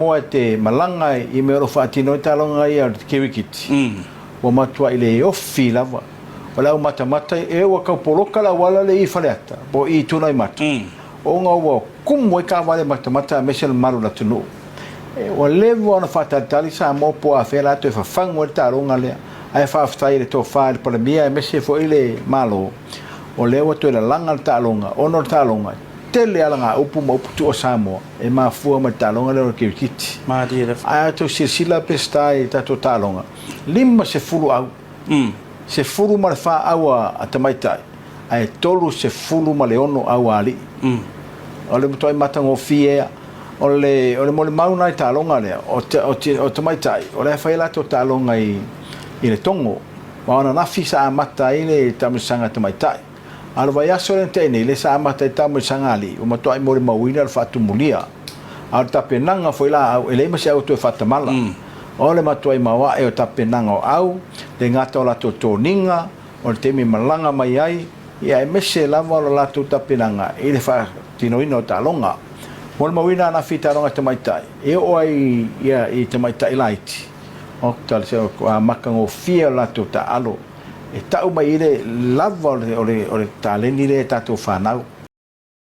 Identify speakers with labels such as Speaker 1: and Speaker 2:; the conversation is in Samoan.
Speaker 1: Moa e te malaga i mea o lo o faatino ai taaloga ia o le kirikiti, ua matuai le ofi lava. O le au matamata, e ua tau poloka le auala lea i Faleata, po o i Tunaimata, ona ua kumu ai taavale matamata aemaise le mamalu o le atunuu. Ua leva ona faatalitali Samoa po o afea la toe fafagu ai le taaloga lea, ae faafetai i le tofa i le Palemia aemaise foi le Malo, o lea ua toe lalaga le taaloga, ona o le taaloga, e tele alagaupu ma upu tuu a Samoa. E mafua mai le taaloga lea o le kirikiti.
Speaker 2: Malie le.
Speaker 1: Ae a tou silasila Peseta i tatou taaloga, 50 au, 14 au a tamaitai ae 36 au a alii. O le matuai matagofie a. O le o le molimau lena i taaloga lea, o tamaitai o la e fai a latou taaloga i Letogo. Ma o ananafi sa amata ai le taamilosaga a tamaitai. A o le vaiaso lea na tea nei, lea sa amata ai Tamoesagaalii, ua matuai molimauina le faatumulia. A o le tapenaga foi la a au, e leai ma se au e toe faatamala. O le matuai maoae o tapenaga o au, le gata o latou toniga, o le taimi e malaga mai ai, ia aemaise lava o le latou tapenaga i le faatinoina o taaloga. Molimauina ananafi i taaloga tamaitai, e oo ai i tamaitai laiti, o le matagofie o le latou taaalo. E tau mai i le lava o le taleni lea e tatou fanau.